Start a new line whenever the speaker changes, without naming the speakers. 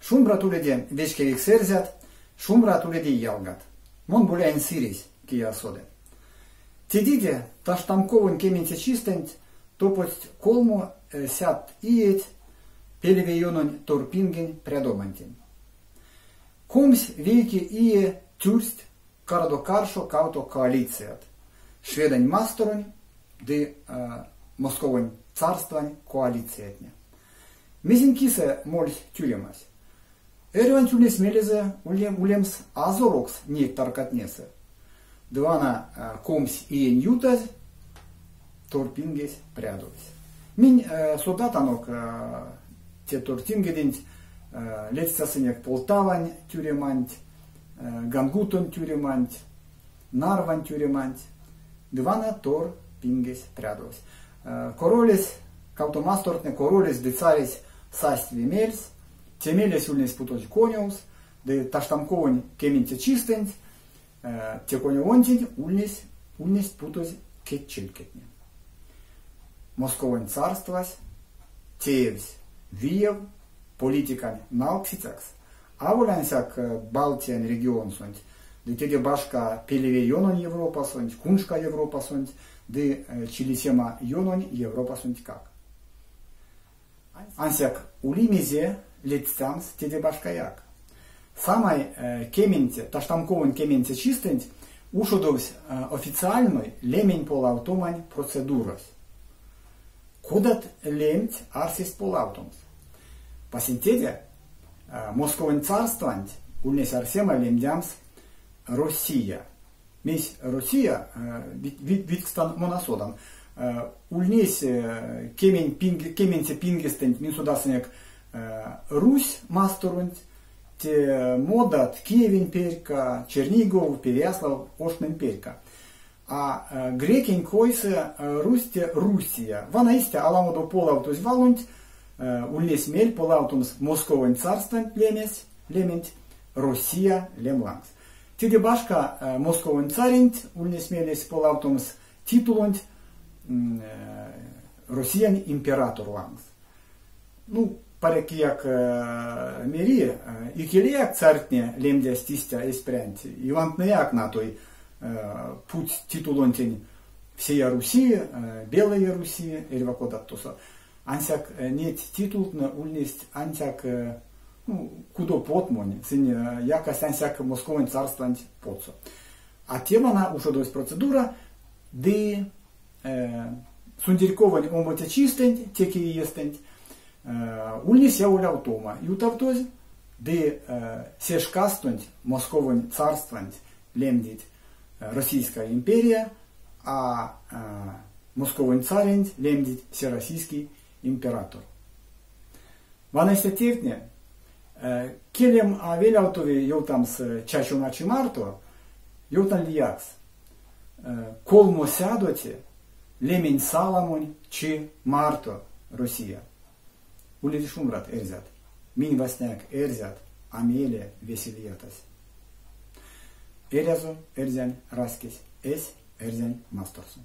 Шумбрат уледе, вечкевикс эрзят, шумбрат уледе, ялгат. Мон Боляень Сыресь, кие а соды. Тедиде таштамковонь кеменце чистэнть топодсть 300 иеть Пелевеёнонь торпингень прядомантень. 21 ие тюрсть карадо-каршо кавто коалицият, Шведэнь масторонь ды Московонь царствань коалициятне. Мезень кисэ мольсь тюремась? Эрьванть ульнесь мелезэ улемс азорокс неть таркатнесэ. Ды вана 20 иень ютазь торпингесь прядовсь. Минь содатанок те тортингеденть, ледстясынек Полтавань тюреманть, Гангутонь тюреманть, Нарвань тюреманть. Ды вана тор пингесь прядовсь. Королесь, кавто мастортнэ, королесь ды царесь састь ве мельс. Те мелесь ульнесь путозь конёвс, ды таштамковонь кеменце чистэнть те конёвонтень ульнесь ульнесть путозь кедьчелькетне. Московонь царствась теевсь виев политикань налксицякс аволь ансяк Балтиянь регионсонть, ды теде башка Пелеве ёнонь Европасонть, Куншка Европасонть ды Чилисема ёнонь Европасонтькак. Ансяк ули мезе ледстямс теде башкаяк. Самай кеменце, таштамковонь кеменце чистэнть ушодовсь официальной лемень полавтомань процедурась. Кодат лемть арсесть полавтомс? Васенцеде, Московонь царстванть ульнесь арсема лемдямс Россия. Мейсь Россия, видькстан, мон а содан. Ульнесь кемень пинге, кеменце пингестэнть минь содасынек Русь масторонть, те модат Киевень перька, Чернигов, Переяслав оштнэнь перька. А грекень койсэ Русь те Руссия. Вана истя аламодо полавтозь валонть ульнесь мель полавтомс Московонь царстванть лемесь, лементь Россия лем лангс. Теде башка, Московонь царенть ульнесь мелесь полавтомс титулонть Россиянь император лангс. Ну, паряк кияк мери, икелеяк царьтне лемдясть истя эсь прянть, Ивантнэяк натой путсть титулонтень Всея Руси, Белая Руси, эрьва кодат тосо. Ансяк неть титултнэ ульнесть ансяк ну, кудо потмонь, сынь якасть ансяк Московонь царстванть потсо. А те вана ушодовсь процедура, ды сундерьковонь омбоце чистэнть, теке иестэнть, ульнесь яволявтома ютавтозь, ды се шкастонть Московонь царстванть лемдить Российская империя, а Московонь царенть лемдить Всероссийский император. Вана истя тевтне. Келем а велявтови ёвтамс чачома чи марто, ёвтан лиякс. Колмосядоце лемень саламонь чи марто, Россия. Уледе шумбрат, эрзят. Минь васняяк эрзят, а мейле весе лиятась. Эрязо эрзянь раськесь эсь эрзянь масторсо.